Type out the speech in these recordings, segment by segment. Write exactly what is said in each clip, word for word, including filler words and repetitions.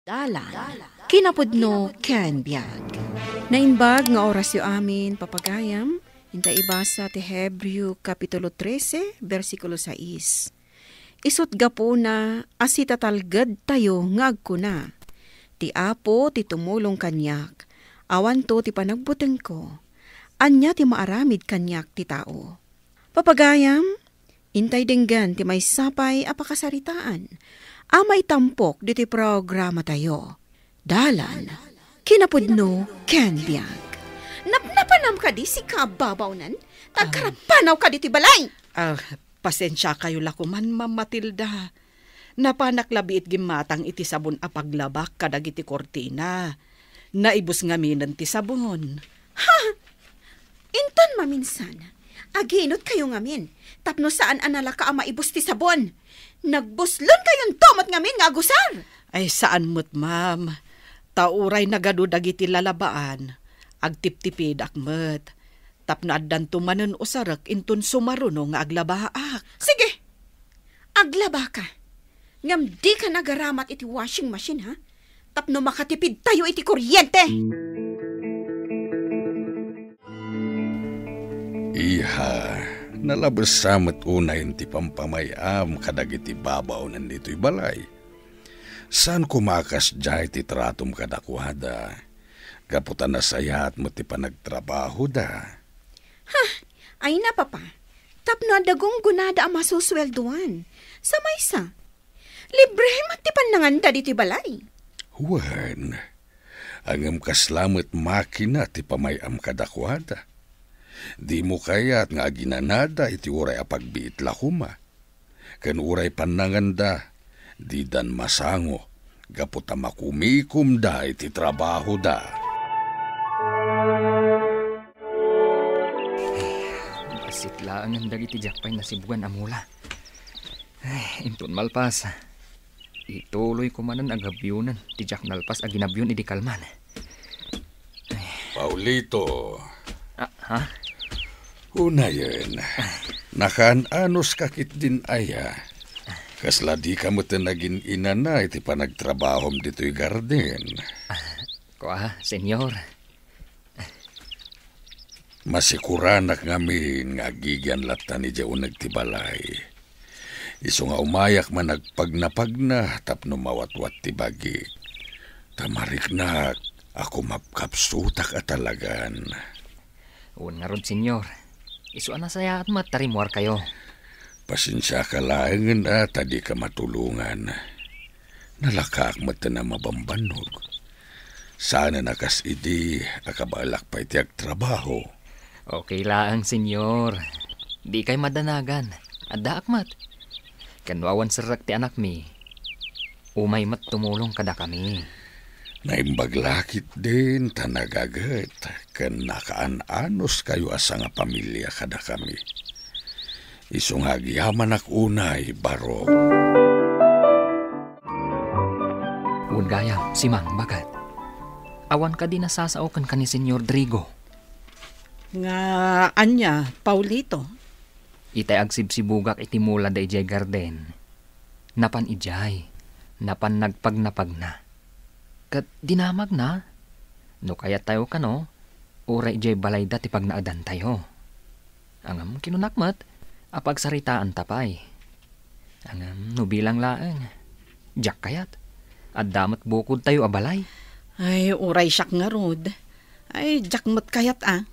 Dalan, kinapudno ken biag. Naimbag nga orasyo amin, papagayam, inta ibasa ti Hebreo Kapitulo trese, bersikulo sais. Isut' gapuna a sitatalgedtayo nga agkuna, "Ti Apo ti tumulong kaniak, awanto ti panagbutengko. Ania ti maaramid kaniak ti tao?" Papagayam, intay denggen ti maysa pay a pakasaritaan a maitampok ditoy programatayo. Dalan, kinapudno, ken biag. Napnapanam kadi sika a babawnen? Tagkarapanaw kadi ti balay! Ah, pasensiakayo la koman, Ma'am Matilda. Napanak la biit gimmatang iti sabon a paglabak kadagiti kurtina. Naibus ngaminen ti sabon. Ha? Inton maminsan, aginotkayo ngamin, tapno saan a nalaka a maibus ti sabon. Nagbuslonkayon met ngamin nga agusar. Ay, saan met, ma'am. Ta uray nagadu dagiti lalabaan, agtiptipidak met. Tapno addanto manen usarek inton sumaruno nga aglabaak. Sige, aglabaka. Ngem dika nagaramat iti washing machine, ha? Tapno makatipidtayo iti kuryente. Iha, nalabessa met unayen ti pampamay-am kadagiti babawnen ditoy balay. Saan koma a kasdiay ti tratom kadakuada, gapu ta nasayaat met ti panagtrabahoda. Ha? Ay na, Papa. Tapno adda gunggonada a masusueldoan. Sa maysa, libre met ti pannanganda ditoy balay. Wen, ngem kasla met makina ti pamay-am kadakuada. Dimo kayat nga aginanada iti uray a pagbiit la koma. Ken uray pannanganda, didan masango, gapu ta makumikomda iti trabahoda. Bassit laengen dagiti diak pay nasibugan a mula. Ay, inton malpas, ituloyko manen a gabionen ti diak nalpas a ginabion idi kalman. Paulito. Ah, ha? Unayen, nakaan-anos ka ketdin aya. Kasla dika met nagin-inana iti panagtrabahom ditoy garden. Kua, Senyor. Masikuranak ngamin nga agigian latta idiay uneg ti balay. Isu nga umayak managpagnapagna tapno mawatwat ti bagik. Ta mariknak a kumapkapsutak a talagan. Wen ngarud, Senyor. Isu a nasayaat met ta rimmuarkayo. Pasensiaka laengen a ta dika matulongan. Nalakaak met a mabambannog. Saanen a kas idi a kabaelak pay ti agtrabaho. Okay laeng, Senyor. Dikay madanagan. Addaak met. Ken no awan serrek ti anakmi, umay met tumulong kadakami. Naimbag la ketdin ta nagaget ken nakaan-anoskayo a sangapamilia kadakami. Isu nga agyamanak unay, baro. Wen gayam, Simang, baket. Awan kadi nasasao kenka ni Senyor Drigo? Nga ania, Paulito? Itay agsibsibugak iti mulada idiay garden. Napan idiay, napan nagpagnapagna. Ket dinamagna, no kayattayo kano, uray idiay balayda ti pagnaedantayo. Ngem kinunak met a pagsaritaanta pay. Ngem no bilang laeng, diak kayat. Adda met bukodtayo a balay. Ay, uray siak ngarud. Ay, diak met kayat a.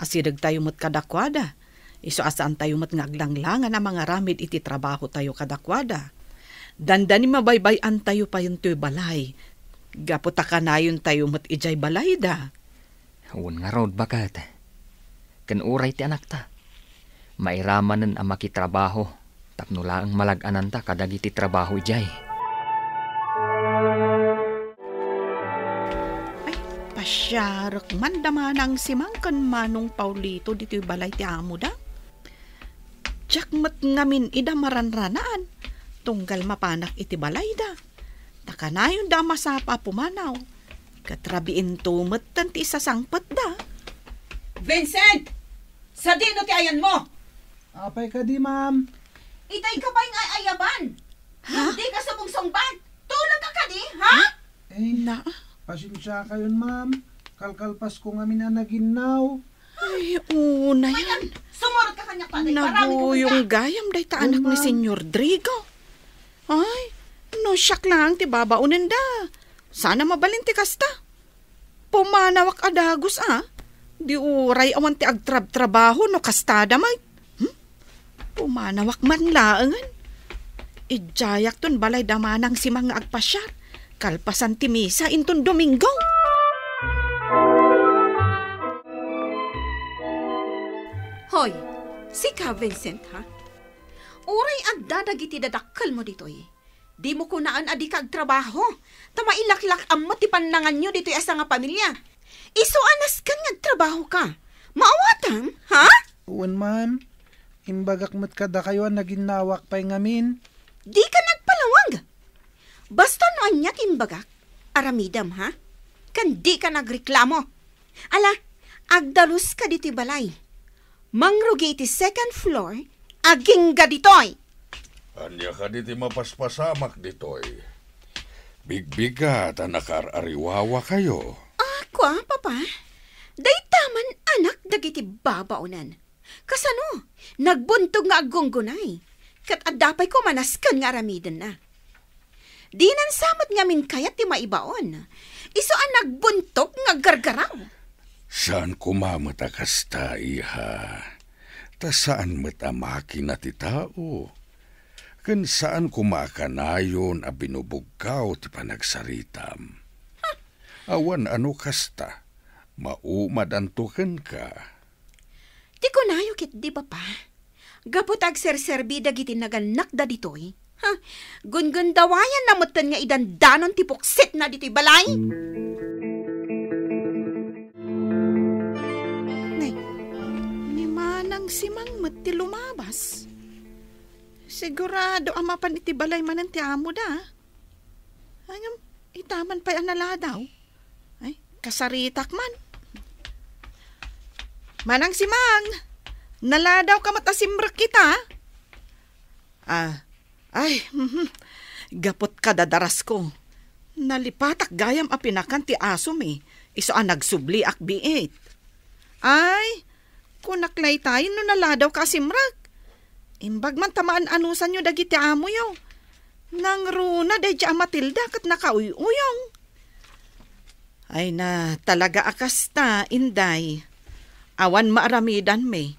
Asidegtayo met kadakuada. Isu a saantayo met nga aglanglangan a mangaramid iti trabahotayo kadakuada. Dandani mabaybay-antayo payen toy balay. Gapu ta kanayontayo met idiay balayda. Wen ngarud, baket. Ken uray ti anakta, mairamanen a makitrabaho tapno laeng malag-ananta kadagiti trabaho idiay. Ay, pasiarek man da Manang Simang ken Manong Paulito ditoy balay ti amoda. Diak met ngamin ida maranranaan, tunggal mapanak iti balayda. Ta kanayonda a masapa a pumanaw, ket rabiinto metten ti isasangpetda. Vincent! Sadino ti ayanmo? Apay kadi, ma'am? Itay ka pay nga ayaban? Ha? Dika sumungsungbat? Tulog ka kadi, ha? Na? Pasensiakayon, ma'am. Kalkalpasko ngamin a naginnaw. Ay, una yan. Sumurot ka kaniak, Padi. Naguyong gayam dayta anak ni Señor Drigo. Ay, no siak laeng ti babaonenda, saan a mabalin ti kasta. Pumanawak a dagus a. Di uray awan ti agtrabtrabaho no kastada met. Hmm? Pumanawak man laengen. Idiayakton balay da Manang Simang nga agpasiar. Kalpasan ti misa inton Domingo. Hoy, sika, Vincent, ha? Uray adda dagiti dadakkelmo ditoy, dimo kunaen a dika agtrabaho, ta mailaklak-am met ti pannanganyo ditoy a sangapamilia. Isu a nasken nga agtrabahoka. Maawatam, ha? Wen, ma'am. Imbagak met kadakayo a naginnawak pay ngamin. Dika nagpalawag. Basta no ania ti imbagak, aramidem, ha? Ken dika nagreklamo. Ala, agdaluska ditoy balay. Mangrugi iti second floor, agingga ditoy. Ania kadi ti mapaspasamak ditoy? Bigbigat a nakaar-ariwawakayo. Ah, kua, Papa? Dayta man anak dagiti babaonen. Kasano? Nagbuntog nga aggunggunay. Ket adda pay koma nasken nga aramidenna. Dinan sa met ngamin kayat ti maibaon. Isu a nagbuntog nga aggargaraw. Saan koma met a kasta, iha. Ta saan met a makina ti tao. Ken saan koma a kanayon a binubugkaw ti panagsaritam. Awan a no kasta, maumadanto kenka. Ti kunayo ketdi, Papa, gapu ta agserserbi dagiti nagannakda ditoy, ha, gungundawayanna metten nga idandanon ti puksitna ditoy balay. Nay, ni Manang Simang met ti lumabas. Sigurado a mapan iti balay manen ti amoda. Ay, ngem, ita man pay a naladaw. Ay, kasaritak man. Manang Simang, naladawka met a simrek ita? Ah, ay, mhm. Gaput kadadarasko. Nalipatak gayam a pinakan ti asomi, isu a nagsubliak biit. Ay, kunak laytayen no naladawka a simrek. Imbag man ta maan-anusanyo dagiti amoyo. Nangruna daydiay a Matilda ket nakauy-uyong. Ay na, talaga a kasta, Inday. Awan maaramidanmi.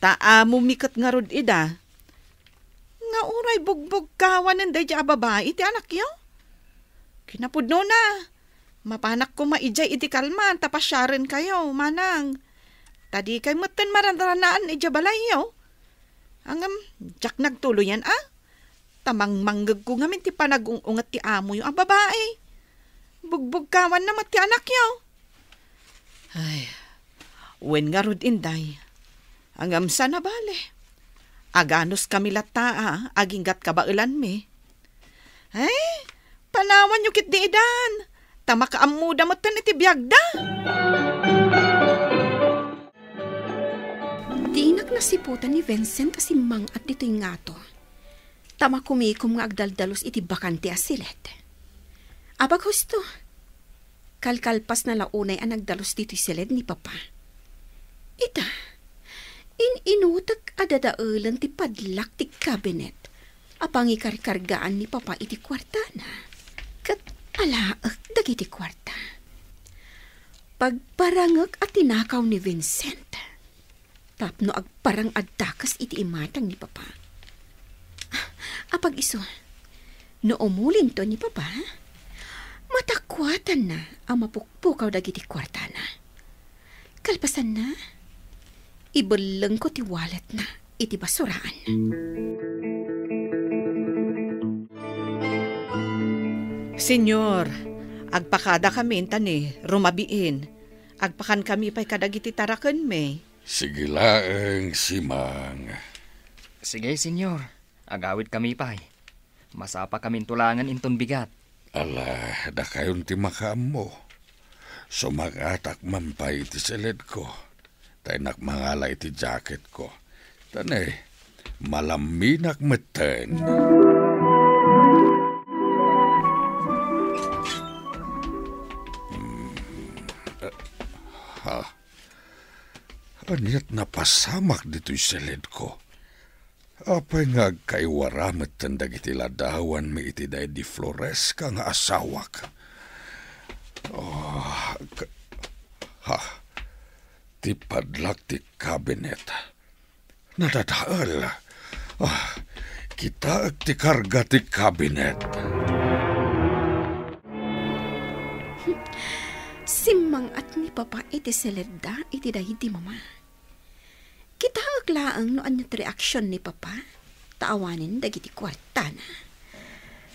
Ta amomi ket ngarud ida. Nga uray bugbugkawanen daydiay a babai ti anakyo? Kinapudnona, mapanak koma idiay idi kalman ta pasiarenkayo, manang. Ta dikay metten maranranaan idiay balayyo. Ngem, diak nagtuloyan a. Ta mangmangngegko ngamin ti panag-ung-unget ti amoyo a babai. Bugbugkawanna met ti anakyo. Ay, wen ngarud, Inday. Ngem saan a bale. Aganuskami latta a aginggat kabaelanmi. Ay, panawanyo ketdi idan, ta makaammoda metten iti biagda. Dinak nasiputan ni Vincent a simmang-at ditoy ngato. Ta makumikom nga agdaldalus iti bakante a siled. Apaghusto, kalkalpasna la unay a nagdalus ditoy siled ni Papa. Ita, in-inutek a dadaelen ti padlak ti kabinet a pangikarkargaan ni Papa iti kuartana, ket alaek dagiti kuarta. Pagparangek a tinakaw ni Vincent tapno agparang a dakes iti imatang ni Papa. Apag-isu, no umulinto ni Papa, matakuatanna a mapukpukaw dagiti kuartana. Kalpasanna, ibellengko ti walletna iti basuraan. Señor, agpakadakami inta ni rumabiin. Agpakankami pay kadagiti tarakenmi. Sige laeng, Simang. Sige, Señor. Agawidkami pay. Masapakaminto laengen inton bigat. Ala, dakayon ti makaammo. Sumang-atak man pay iti siledko. Ta innak mangala iti jaketko. Ta ne, malamminak metten. Ha? Ania't napasamak ditoy seledko? Apay nga agkaiwara metten dagiti ladawanmi iti daydi Floresca nga asawak? Ah, ka-, ha, ti padlak ti kabinet. Nadadael. Ah, kitaek ti karga ti kabinet. Simmang-at ni Papa iti seledda iti daydi mama. Kitaek laeng no ania't reaksion ni Papa, ta awanen dagiti kuartana.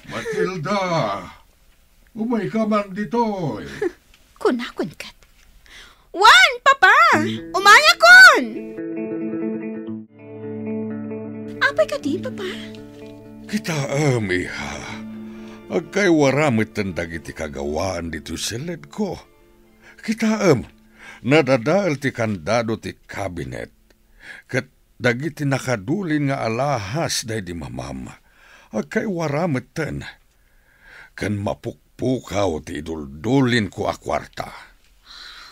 Matilda, umayka man ditoy. Kunakon ket, "Wen, Papa! Umayakon!" Apay kadi, Papa? Kitaem, iha. Agkaiwara metten dagiti kagawaan ditoy seledko. Kitaem, nadadael ti kandado ti kabinet, ket dagiti nakadulin nga alahas daydi mamam, agkaiwara metten, ken mapukpukaw ti iduldulinko a kuarta.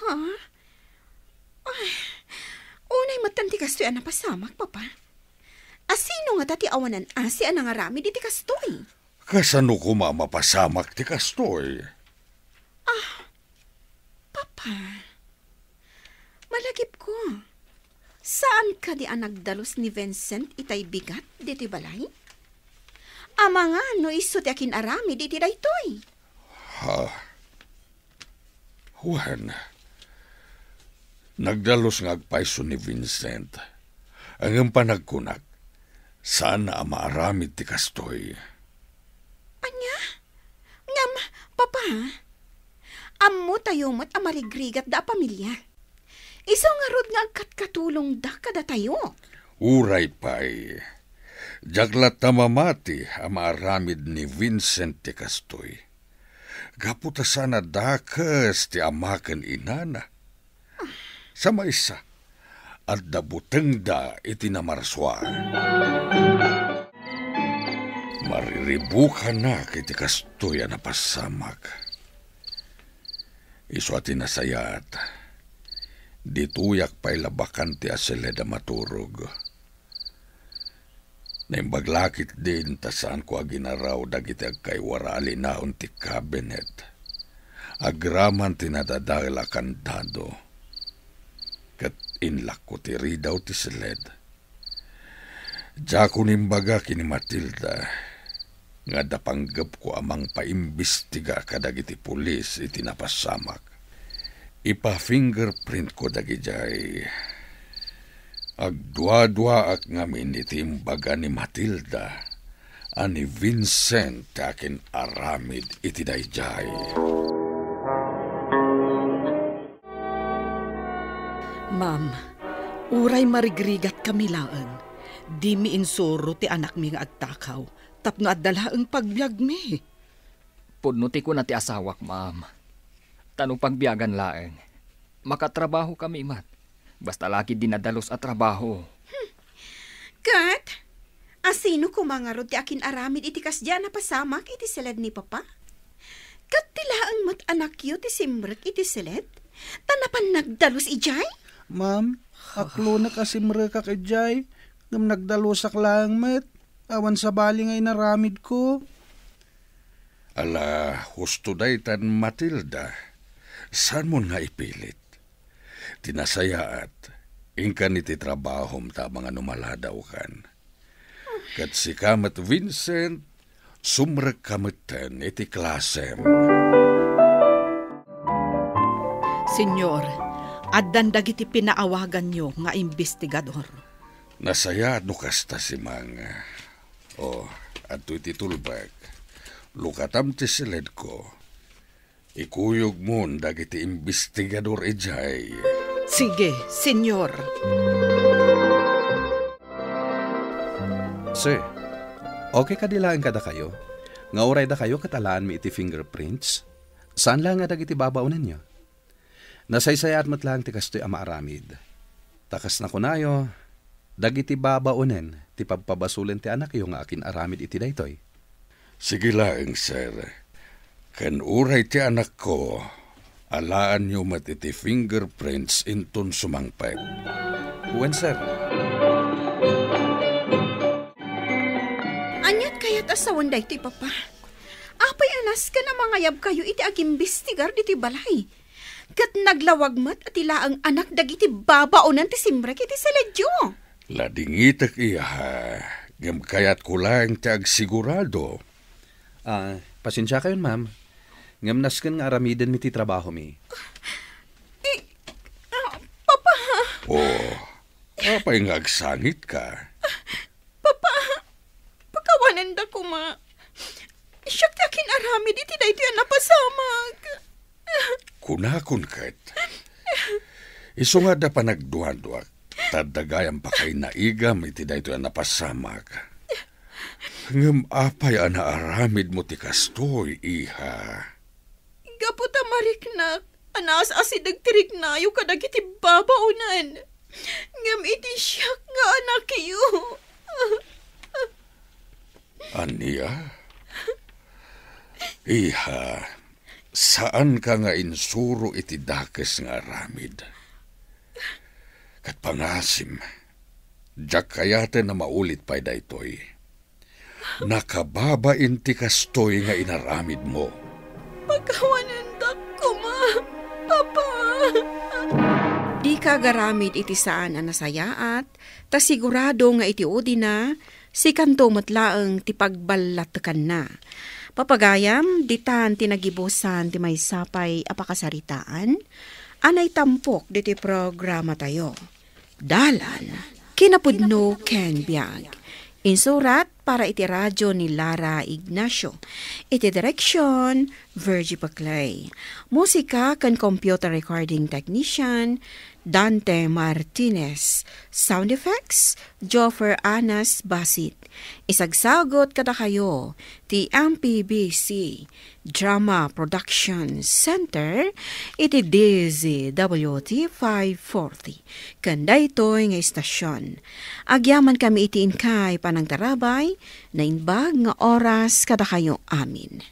Ha? Ay, unay metten ti kastoy a napasamak, Papa. Asino ngata ti awanan asi a nangaramid iti kastoy? Kasano koma mapasamak ti kastoy? Ah, Papa, malagipko, saan kadi a nagdalus ni Vincent itay bigat ditoy balay? Amangan no isu ti akin-aramid iti daytoy. Ha? Wen, nagdalus nga agpayso ni Vincent. Ngem panagkunak, saan a maaramid ti kastoy. Ania? Ngem, Papa, ammotayo met a marigrigatda a pamilia. Isu ngarud nga agkatkatulongda kadatayo. Uray pay, diak latta mamati a maaramid ni Vincent ti kastoy. Gapu ta saan a dakes ti ama ken inana. Sa maysa, adda butengda iti namarsua. Mariribukanak iti kastoy a napasamak. Isu a ti nasayaat, ditoyak pay labakan ti aseled a maturog. Naimbag la ketdin ta saanko a ginaraw dagiti agkaiwara a linaon ti kabinet agraman ti nadadael a kandado, ket inlakko ti ridaw ti seled. Diakon imbaga ken ni Matilda nga adda panggepko a mangpaimbestiga kadagiti pulis iti napasamak. Ipa-fingerprintko dagidiay. Agduaduaak ngamin iti imbaga ni Matilda a ni Vincent ti akin-aramid iti daydiay. Ma'am, uray marigrigatkami laeng, dimi insuro ti anakmi nga agtakaw tapno adda laeng pagbiagmi. Pudno ti kuna ti asawak, ma'am. Ta no pagbiagan laeng, makatrabahokami met. Basta la ketdi nadalus a trabaho. Ket, asino koma ngarud ti akin-aramid iti kasdiay a napasamak iti seled ni Papa? Ket ti laeng met anakyo ti simrek iti seled, ta napan nagdalus idiay? Ma'am, aklonek a simrekak idiay, ngem nagdalusak laeng met. Awan sabali nga inaramidko. Ala, husto daytan, Matilda. Saanmon nga ipilit. Ti nasayaat, inkan iti trabahom ta amangan no maladawkan. Ket sika met, Vincent, sumrekka metten iti klasem. Senyor, addan dagiti pinaawaganyo nga imbestigador. Nasayaat no kasta, Simang. O, adtoy ti tulbek. Lukatam ti seledko. Ikuyogmon dagiti imbestigador idiay. Sige, senyor. Sir, okay kadi laeng kadakayo nga uray dakayo ket alaanmi iti fingerprints? Saan laeng a dagiti babaonenyo? Nasaysayaat met laeng ti kastoy a maaramid. Ta kas nakunayo, dagiti babaonen ti pabpabasolen ti anakyo nga akin-aramid iti daytoy. Sige laeng, sir. Ken uray ti anakko, Alaanyo met iti fingerprints inton sumangpet. Wen, sir. Aniat kayat a sawen daytoy, Papa? Apay a nasken a mangayabkayo iti agimbestigar ditoy balay? Ket naglawag met a ti laeng anak dagiti babaonen ti simrek iti saledyo. Ladingitek, iha, ngem kayatko laeng ti agsigurado. Ah, pasensiakayon, ma'am. Ngem nasken nga aramidenmi ti trabahomi. Eh, ah, Papa. Oh, apay nga agsangitka? Papa, pakawanenda koma. Siak ti akin-aramid iti daytoy a napasamak. Kunakon ket, isu nga adda panagduaduak, ta adda gayam pakainaigam iti daytoy a napasamak. Ngem apay a naaramidmo ti kastoy, iha? Gapu ta mariknak a naas-asideg ti riknayo kadagiti babaonen. Ngem iti siak nga anakyo. Ania? Iha, saanka nga insuro iti dakes nga aramid. Ket pangasim, diak kayaten a maulit pay daytoy. Nakababain ti kastoy nga inaramidmo. Pakawanendak koma, Papa. Dika agaramid iti saan a nasayaat, ta sigurado nga iti udina, sikanto met laeng ti pagballatekanna. Papagayam, ditan ti nagibusan ti maysa pay a pakasaritaan a naitampok ditoy programatayo. Dalan, kinapudno ken biag. Insurat para iti radyo ni Lara Ignacio. Iti direksyon, Virgie Paclay. Musika ken computer recording technician, Dante Martinez. Sound effects, Joffer Anas Basit. Isagsagut kadakayo ti M P B C Drama Production Center iti D Z W T five forty. Ken daytoy nga istasyon, agyamankami iti inkay panangtarabay, naimbag nga oras kadakayo amin.